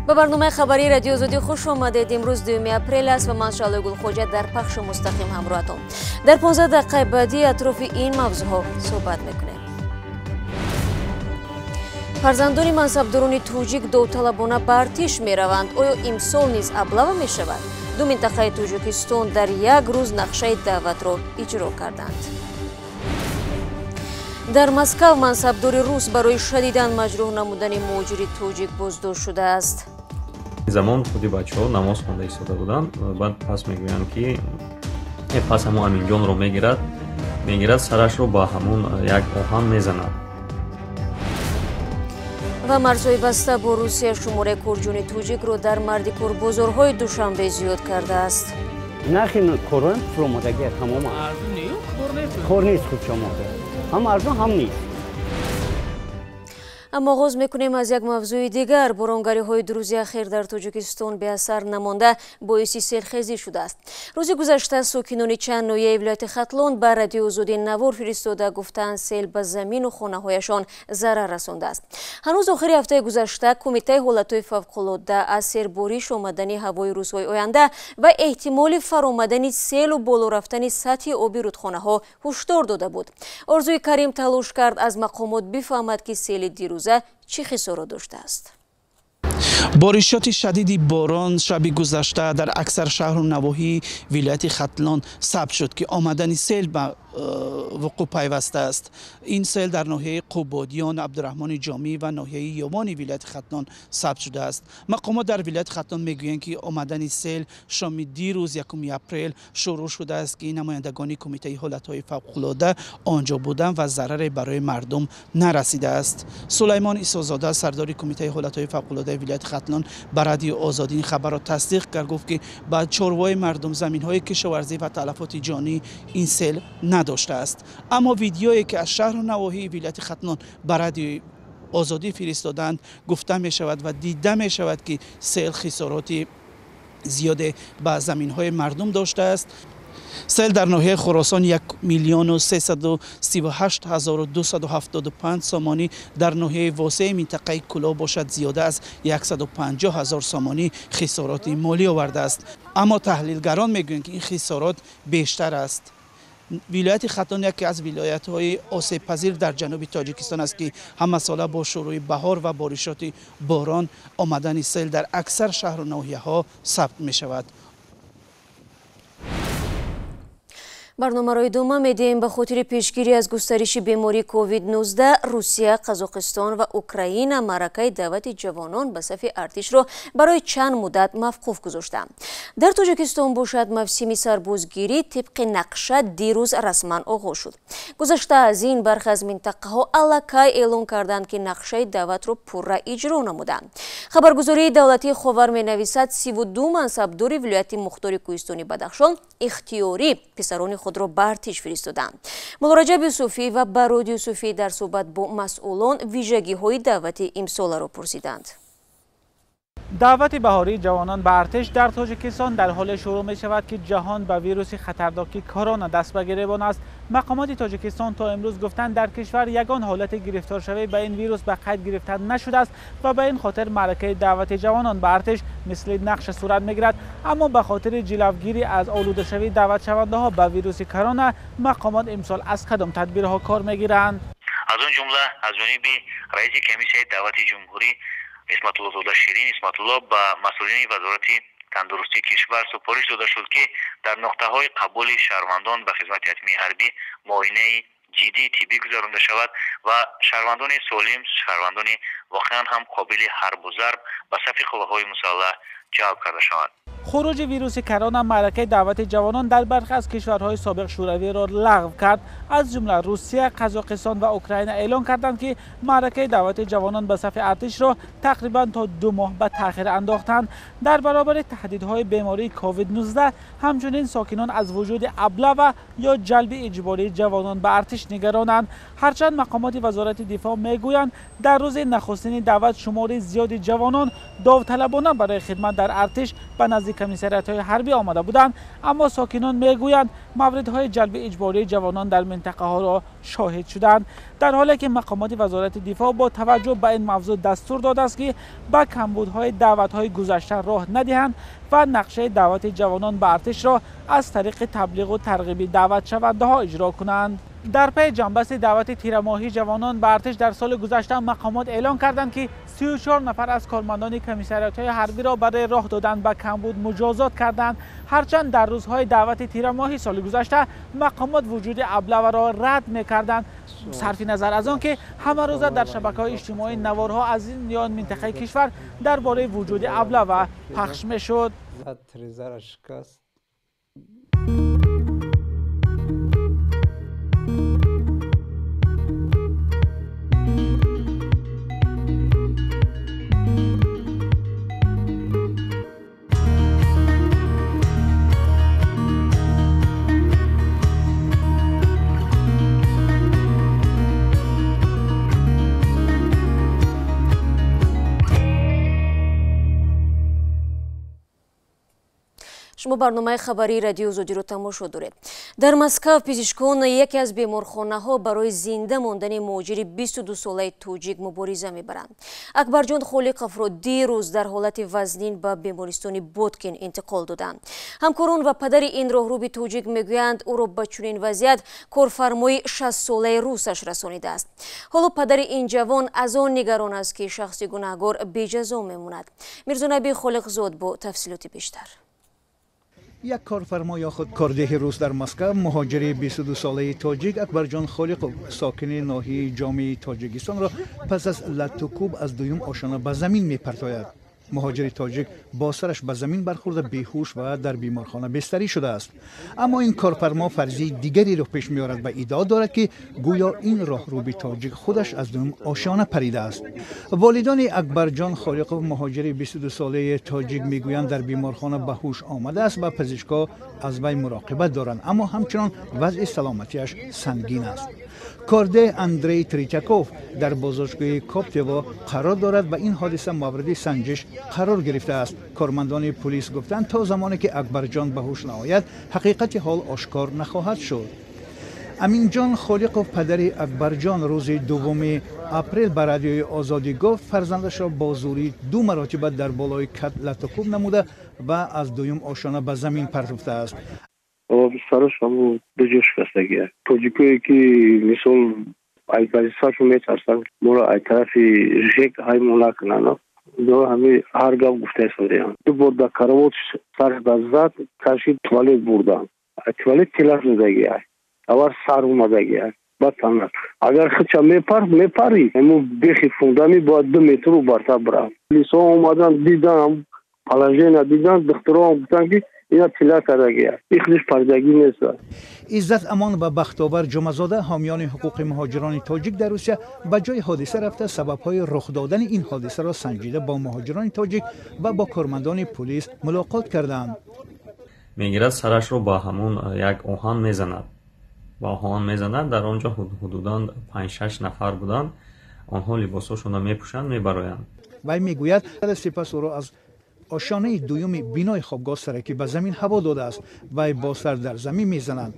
Ба барномаи хабарии Радиои Озодӣ хуш омадед. Имрӯз 2 апрел аст ва ман Шаълои Гулхоҷа дар пахши мустақим ҳамроҳатон. Дар 15 дақиқаи баъдӣ атрофи ин мавзӯъҳо суҳбат мекунем. Фарзандони мансабдорони тоҷик довталабона ба артиш мераванд. Оё имсол низ аблава мешавад? Ду минтақаи Тоҷикистон дар як рӯз нақшаи даъватро иҷро карданд. Дар Москав мансабдори рус барои шадидан маҷрӯҳ намудани муҳоҷири тоҷик боздошт шудааст. Замон худи бачаҳо намоз хонда истода буданд. Баъд пас мегӯянд ки пас ҳамон Аминҷонро мегирад, сарашро ба ҳамон як оҳан мезанад. Ва марзҳои баста бо Русия шумораи корҷӯни тоҷикро дар мардикорбозорҳои Душанбе зиёд кардааст. Нархи корҳоям фуромадагиа тамоман. Кор нест худшомода. Ҳам арзон, ҳам нест. Аммо оғоз мекунем аз як мавзӯи дигар. Боронгариҳои рӯзи ахир дар Тоҷикистон беасар намонда боиси селхезӣ шудааст. Рӯзи гузашта сокинони чанд ноҳияи вилояти Хатлон ба Радиои Озодӣ навор фиристода гуфтаанд, сел ба замину хонаҳояшон зарар расондааст. Ҳанӯз охири ҳафтаи гузашта Кумитаи ҳолатҳои фавқулодда аз сербориш омадани ҳавои рӯзҳои оянда ва эҳтимоли фаромадани селу боло рафтани сатҳи оби рудхонаҳо ҳушдор дода буд. Орзуи Карим талош кард аз мақомот бифаҳмад, ки сели дирӯза чӣ хисоро доштааст. Боришоти шадиди борон шаби гузашта дар аксар шаҳру навоҳии вилояти Хатлон сабт шуд, ки омадани сел ба вуқӯъ пайвастааст. Ин сел дар ноҳияи Қубодиён, Абдураҳмони Ҷомӣ ва ноҳияи Ёвони вилояти Хатлон сабт шудааст. Мақомот дар вилояти Хатлон мегӯянд, ки омадани сел шоми дирӯз 1 апрел шурӯъ шудааст, ки намояндагони Кумитаи ҳолатҳои фавқулода онҷо буданд ва зараре барои мардум нарасидааст. Сулаймон Исозода, сардори Кумитаи ҳолатҳои фавқулодаи вилояти Хатлон, ба Радиои Озодӣ ин хабарро тасдиқ кард, гуфт, ки ба чорвои мардум, заминҳои кишоварзӣ ва талафоти ҷонӣ ин сел надоштааст. Аммо видеое, ки аз шаҳру навоҳии вилояти Хатлон ба Радиои Озодӣ фиристоданд, гуфта мешавад ва дида мешавад, ки сел хисороти зиёде ба заминҳои мардум доштааст. Сел дар ноҳияи Хуросон 1 338 275 сомонӣ, дар ноҳияи Восеи минтақаи Кӯлоб бошад зиёда аз 150 000 сомонӣ хисороти молӣ овардааст. Аммо таҳлилгарон мегӯянд, ки ин хисорот бештар аст. Вилояти Хатлон яке аз вилоятҳои осебпазир дар ҷануби Тоҷикистон аст, ки ҳамасола бо шурӯи баҳор ва боришоти борон омадани сел дар аксар шаҳру ноҳияҳо сабт мешавад. Барномаро идома медиҳем. Ба хотири пешгирӣ аз густариши бемории COVID-19 Русия, Қазоқистон ва Украина маъракаи даъвати ҷавонон ба сафи артишро барои чанд муддат мавқуф гузоштанд. Дар Тоҷикистон бошад мавсими сарбозгирӣ тибқи нақша дирӯз расман оғоз шуд. Гузашта аз ин бархе аз минтақаҳо аллакай эълон карданд, ки нақшаи даъватро пурра иҷро намуданд. Хабаргузории давлатии Ховар менависад, 32 мансабдори вилояти мухтори кӯҳистони Бадахшон ихтиёрӣ писарони худро ба артиш фиристоданд. Муллораҷаб Юсуфӣ ва Барод Юсуфӣ дар суҳбат бо масъулон вижагиҳои даъвати имсоларо пурсиданд. Даъвати баҳории ҷавонон ба артиш дар Тоҷикистон дар ҳоле шурӯъ мешавад, ки ҷаҳон ба вируси хатарноки корона даст ба гиребон аст. Мақомоти Тоҷикистон то имрӯз гуфтанд, дар кишвар ягон ҳолати гирифторшавӣ ба ин вирус ба қайд гирифта нашудааст ва ба ин хотир маъракаи даъвати ҷавонон ба артиш мисли нақша сурат мегирад. Аммо ба хотири ҷилавгирӣ аз олудашавии даъватшавандаҳо ба вируси корона мақомот имсол аз кадом тадбирҳо кор мегиранд? Аз он ҷумла аз ҷониби раиси комиссияи даъвати ҷумҳурӣ Исматуллозода Ширин Исматулло ба масъулини Вазорати тандурустии кишвар супориш дода шуд, ки дар нуқтаҳои қабули шаҳрвандон ба хизмати ҳатмии ҳарбӣ муоинаи ҷиддии тиббӣ гузаронда шавад ва шаҳрвандони солим, шаҳрвандони воқеан ҳам қобили ҳарбу зарб ба сафи қувваҳои мусаллаҳ ҷалб карда шаванд. Хуруҷи вируси корона маъракаи даъвати ҷавонон дар бархе аз кишварҳои собиқ шӯравиро лағв кард. Аз ҷумла Русия, Қазоқистон ва Украина эълон карданд, ки маъракаи даъвати ҷавонон ба сафи артишро тақрибан то 2 моҳ ба таъхир андохтанд. Дар баробари таҳдидҳои бемории COVID-19 ҳамчунин сокинон аз вуҷуди аблава ё ҷалби иҷбории ҷавонон ба артиш нигаронанд. Ҳарчанд мақомоти Вазорати дифоъ мегӯянд, дар рӯзи нахустини даъват шумори зиёди ҷавонон довталабона барои хидмат дар артиш ба назди назди комиссариатҳои ҳарбӣ омада буданд, аммо сокинон мегӯянд мавридҳои ҷалби иҷбории ҷавонон дар минтақаҳоро шоҳид шуданд. Дар ҳоле ки мақомоти вазорати дифоъ бо таваҷҷӯҳ ба ин мавзӯъ дастур додааст, ки ба камбудҳои даъватҳои гузашта роҳ надиҳанд ва нақшаи даъвати ҷавонон ба артишро аз тариқи таблиғу тарғиби даъватшавандаҳо иҷро кунанд. Дар пайи ҷанбасти даъвати тирамоҳии ҷавонон ба артиш дар соли гузашта мақомот эълон карданд, ки 34 нафар аз кормандони комиссариатҳои ҳарбиро барои роҳ додан ба камбуд муҷозот карданд. Ҳарчанд дар рӯзҳои даъвати тирамоҳи соли гузашта мақомот вуҷуди аблаваро рад мекарданд, сарфи назар аз он ки ҳамарӯза дар шабакаҳои иҷтимоӣ наворҳо аз ин ё он минтақаи кишвар дар бораи вуҷуди аблава пахш мешуд. Шумо барномаи хабарии радиои Озодиро тамошо доред. Дар Москав пизишкон яке аз беморхонаҳо барои зинда мондани муҳоҷири 22-солаи тоҷик мубориза мебаранд. Акбарҷон Холиқовро дирӯз дар ҳолати вазнин ба бемористони Боткин интиқол доданд. Ҳамкорон ва падари ин роҳруби тоҷик мегӯянд, ӯро ба чунин вазъият корфармои 60-солаи русаш расонидааст. Ҳоло падари ин ҷавон аз он нигарон аст, ки шахси гунаҳгор беҷазо мемонад. Мирзонаби Холиқзод бо тафсилоти бештар. Як корфармо ё худ кордеҳи рус дар Москав муҳоҷири 22-солаи тоҷик Акбарҷон Холиқов, сокини ноҳияи Ҷомии Тоҷикистонро пас аз латтукӯб аз дуюм ошона ба замин мепартояд. Муҳоҷири тоҷик бо сараш ба замин бархӯрда беҳуш ва дар беморхона бистарӣ шудааст. Аммо ин корфармо фарзии дигареро пеш меорад ва иддао дорад, ки гӯё ин роҳруби тоҷик худаш аз дуюм ошона паридааст. Волидони Акбарҷон Холиқов, муҳоҷири 22-солаи тоҷик, мегӯянд дар беморхона ба ҳуш омадааст ва пизишкҳо аз вай муроқибат доранд, аммо ҳамчунон вазъи саломатиаш сангин аст. Корде Андрей Тритяков дар боздоштгоҳи Коптево қарор дорад ва ин ҳодиса мавриди санҷиш қарор гирифтааст. Кормандони пулис гуфтанд, то замоне ки Акбарҷон ба ҳуш наояд, ҳақиқати ҳол ошкор нахоҳад шуд. Аминҷон Холиқов, падари Акбарҷон, рӯзи 2 апрел ба радиои Озодӣ гуфт, фарзандашро бо зӯрӣ ду маротиба дар болои кат латтукӯб намуда ва аз дуюм ошона ба замин партофтааст. Сараш ҳамун ду ҷо шикастагия. Тоҷикое ки мисол аз вазифаашон метарсанд, моро аз тарафи ЖЭК ҳаймо накунанд. Ҳами ҳар гап гуфта истодиям. Ду бор дар каравот сар зад, кашид, туалет бурданд. Туалет тилаш задагия. Аввал сар омадагия. Баъд танак. Агар худша мепарӣ, ҳамун бехи фундами бояд 2 метру бартар бирав. Лисо омадан, дидан, положение дидан, духтуро гуфтанд, ки ина тила кардагия. Ихлиш пардагӣ нест. Иззат Амон ва Бахтовар Ҷумазода, ҳомиёни ҳуқуқи муҳоҷирони тоҷик дар Русия, ба ҷои ҳодиса рафта сабабҳои рух додани ин ҳодисаро санҷида бо муҳоҷирони тоҷик ва бо кормандони пулис мулоқот карданд. Мегирад сарашро ба ҳамун як оҳан мезанад. Ба оҳан мезанад. Дар он ҷо ҳудудан 5-6 нафар буданд. Онҳо либосҳошонро мепӯшанд, мебароянд. Вай мегӯяд, сипас ӯро аз ошонаи дуюми бинои хобгоҳ саракӣ ба замин ҳаво додааст. Вай бо сар дар замин мезананд.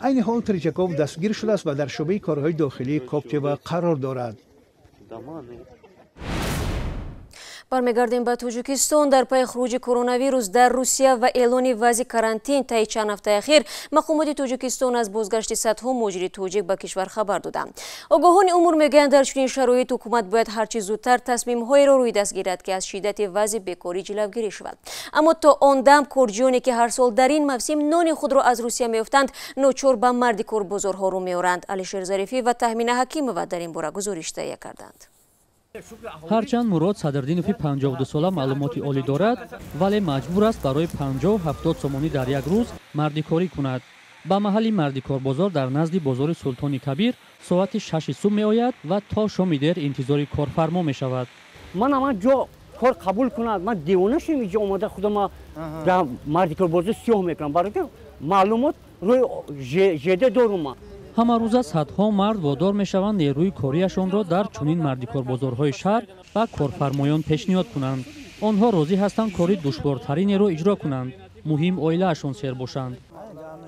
Айни ҳол Тритяков дастгир шудааст ва дар шӯъбаи корҳои дохилии Коптева қарор дорад. Бармегардем ба Тоҷикистон. Дар пайи хуруҷи коронавирус дар Русия ва эълони вазъи карантин таи чанд ҳафтаи ахир, мақомоти Тоҷикистон аз бозгашти садҳо муҳоҷири тоҷик ба кишвар хабар доданд. Огоҳони умур мегӯянд, дар чунин шароит ҳукумат бояд ҳарчи зудтар тасмимҳоеро рӯи даст гирад, ки аз шиддати вазъи бекорӣ ҷилавгирӣ шавад. Аммо то он дам корҷиёне ки ҳар сол дар ин мавсим нони худро аз Русия меёфтанд, ночор ба марди корбозорҳо рӯ меоранд. Алишер Зарифӣ ва Таҳмина Ҳакимова дар ин бора гузориш таҳия карданд. Ҳарчанд Мурод Садрдинови 52сола маълумоти олӣ дорад, вале маҷбур аст барои 50-70 сомонӣ дар як рӯз мардикорӣ кунад. Ба маҳалли мардикорбозор дар назди бозори Султони Кабир соати 6 субҳ меояд ва то шоми дер интизори корфармо мешавад. Ман ама ҷо кор қабул кунад, ман девона шудам, инҷо омада худама дар мардикорбозор сиёҳ мекунам, барои маълумот рӯи ЖД дорум. Ҳамарӯза садҳо мард водор мешаванд нерӯи кориашонро дар чунин мардикорбозорҳои шаҳр ба корфармоён пешниҳод кунанд. Онҳо розӣ ҳастанд кори душвортаринеро иҷро кунанд, муҳим оилаашон сер бошанд.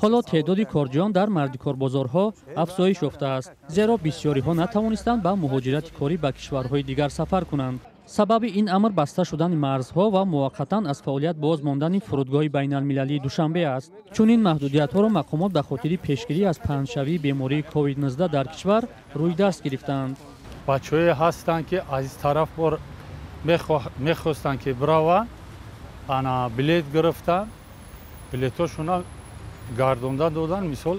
Ҳоло теъдоди корҷиён дар мардикорбозорҳо афзоиш ёфтааст, зеро бисёриҳо натавонистанд ба муҳоҷирати корӣ ба кишварҳои дигар сафар кунанд. Сабаби ин амр баста шудани марзҳо ва муваққатан аз фаъолият боз мондани фурудгоҳи байналмилалии Душанбе аст. Чунин маҳдудиятҳоро мақомот ба хотири пешгирӣ аз паҳншавии бемории COVID-19 дар кишвар рӯй даст гирифтаанд. Бачаҳое ҳастанд, ки аз ин тараф бор мехостанд, ки бираванд, ана билет гирифтанд, билетҳошона гардонда доданд. Мисол,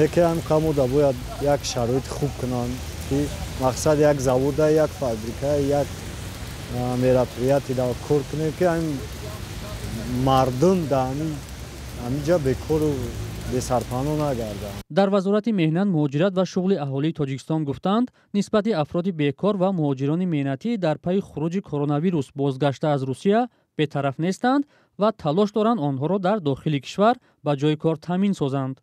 яке ҳам камуда бояд як шароит хуб кунанд, ки мақсад як завода, як фабрика, як мероприятие да кор кунем, ки ҳамин мардум да ҳаминҷа бекору бесарпаноҳ нагарданд. Дар Вазорати меҳнат, муҳоҷират ва шуғли аҳолии Тоҷикистон гуфтанд, нисбати афроди бекор ва муҳоҷирони меҳнатӣ дар пайи хуруҷи коронавирус бозгашта аз Русия бетараф нестанд ва талош доранд онҳоро дар дохили кишвар ба ҷои кор таъмин созанд.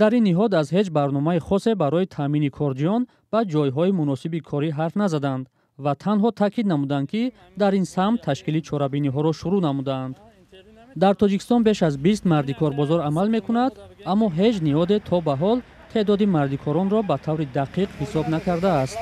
Дар ин ниҳод аз ҳеҷ барномаи хосе барои таъмини корҷиён ба ҷойҳои муносиби корӣ ҳарф назаданд ва танҳо таъкид намуданд, ки дар ин самт ташкили чорабиниҳоро шурӯъ намудаанд. Дар Тоҷикистон беш аз 20 мардикорбозор амал мекунад, аммо ҳеҷ ниҳоде то ба ҳол теъдоди мардикоронро ба таври дақиқ ҳисоб накардааст.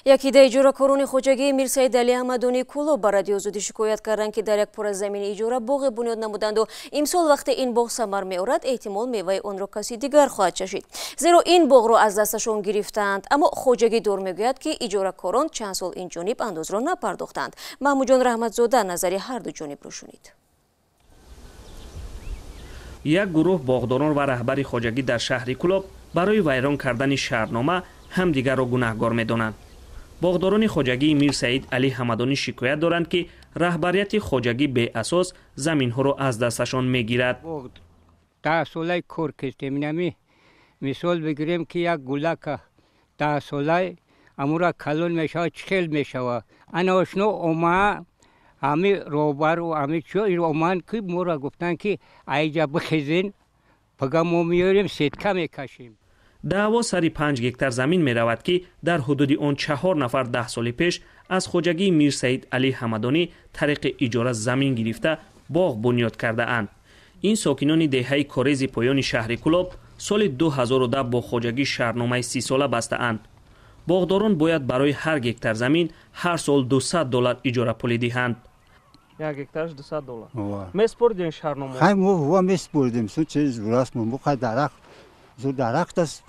Як ида иҷоракорони хоҷагии Мирсаид Али Ҳамадони Кӯлоб ба Радиои Озодӣ шикоят карданд, ки дар як пора замини иҷора боғе бунёд намуданду имсол вақте ин боғ самар меорад, эҳтимол меваи онро каси дигар хоҳад чашид, зеро ин боғро аз дасташон гирифтаанд. Аммо хоҷагидор мегӯяд, ки иҷоракорон чанд сол ин ҷониб андозро напардохтанд. Маҳмудҷон Раҳматзода назари ҳарду ҷонибро шунид. Як гурӯҳ боғдорон ва раҳбари хоҷагӣ дар шаҳри Кӯлоб барои вайрон кардани шаҳрнома ҳамдигарро гунаҳгор медонанд. Боғдорони хоҷагии Мирсаид Али Ҳамадонӣ шикоят доранд, ки раҳбарияти хоҷагӣ беасос заминҳоро аз дасташон мегирад. 10 солаи кор кардем. Инами мисол бигирем, ки як гулака 10 солаи амура калон мешавад, чӣ хел мешавад. Ана ошно ома ҳами роҳбару ҳами чо оманд, ки моро гуфтанд, ки айҷа бихезен, пага мо меорем, сетка мекашем. Даъво сари 5 гектар замин меравад, ки дар ҳудуди он 4 нафар 10 соли пеш аз хоҷагии Мирсаид Али Ҳамадонӣ тариқи иҷора замин гирифта боғ бунёд кардаанд. Ин сокинони деҳаи Корези поёни шаҳри Кӯлоб соли 2010 бо хоҷагӣ шаҳрномаи 30-сола бастаанд. Боғдорон бояд барои ҳар гектар замин ҳар сол $200 иҷорапулӣ диҳанд. Як гектараш $200. Меспордем шаҳрнома? Хай, мо меспордем, чиз расмо мо хай дарахт зур дарахт аст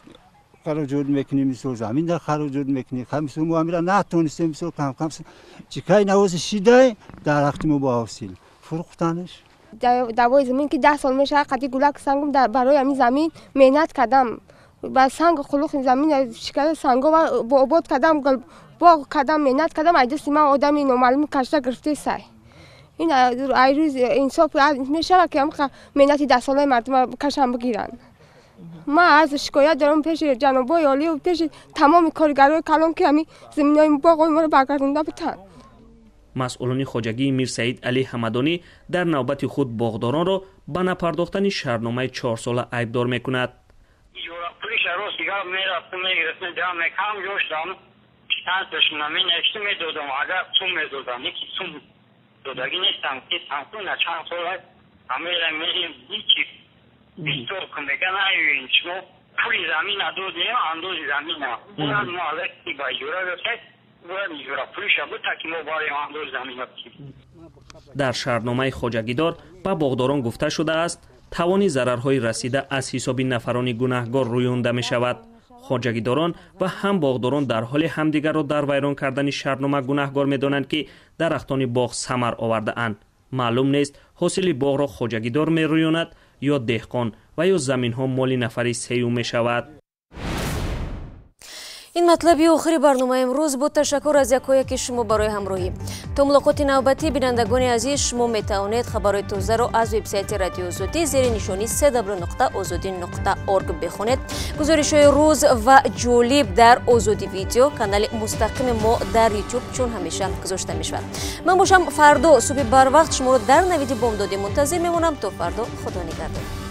хароҷот мекунем, мисол замин дар хароҷот мекунем. Хай, мисол мо амира натонистем, мисол кам кам чикай навози шидай дарахти мо бо ҳосил фурӯхтанаш. Давои замин ки 10 сол мешавад, қади гулак сангум барои ҳамин замин меҳнат кардам, ба санг хулуқи замин шикаста санго обод кардам, боғ кардам, меҳнат кардам. Ай дасти ман одами номаълум кашта гирифтесай. Ин ай рӯз инсоф мешавад, ки ҳамқа меҳнати 10-солаи мардума кашам бигиранд. Ман аз шикоят дорам пеши ҷанобои олӣ, пеши тамоми коргарои калон, ки ҳамин заминои боғои моро баргардонда битанд. Масъулони хоҷагии Мирсаид Али Ҳамадонӣ дар навбати худ боғдоронро ба напардохтани шаҳрномаи 4-сола айбдор мекунад. Иҷорапулиша рост дигар мерафтам, мегирифтам, ҷамъ мекардам, ҷоштам чандташона менавиштам, медодам. Агар сум медодам, яки сум додагӣ нестам, ки танхуна чанд сол ҳамера мерем, ҳичи бисёр кун меган, аюин шумо пули замина додем, андози замина бояд мо алаки ба иҷора гирифта, бояд иҷора пулиша бута, ки мо барем андози замина. Дар шаҳрномаи хоҷагидор ба боғдорон гуфта шудааст, тавони зарарҳои расида аз ҳисоби нафарони гунаҳгор рӯёнда мешавад. Хоҷагидорон ва ҳам боғдорон дар ҳоли ҳамдигарро дар вайрон кардани шаҳрнома гунаҳгор медонанд, ки дарахтони боғ самар овардаанд. Маълум нест, ҳосили боғро хоҷагидор мерӯёнад ё деҳқон ва ё заминҳо моли нафари сеюм мешавад. Ин матлаби охири барномаи имрӯз буд. Ташаккур аз якояки шумо барои ҳамроҳӣ. То мулоқоти навбатӣ, бинандагони азиз, шумо метавонед хабарҳои тозаро аз вебсайти Радиои Озодӣ зери нишони cw.ozodi.org бихонед. Гузоришҳои рӯз ва ҷолиб дар Озодӣ видео, канали мустақими мо дар YouTube чун ҳамеша гузошта мешавад. Ман бошам фардо субҳи барвақт шуморо дар навиди бомдодӣ мунтазир мемонам. То фардо, худо нигаҳдор.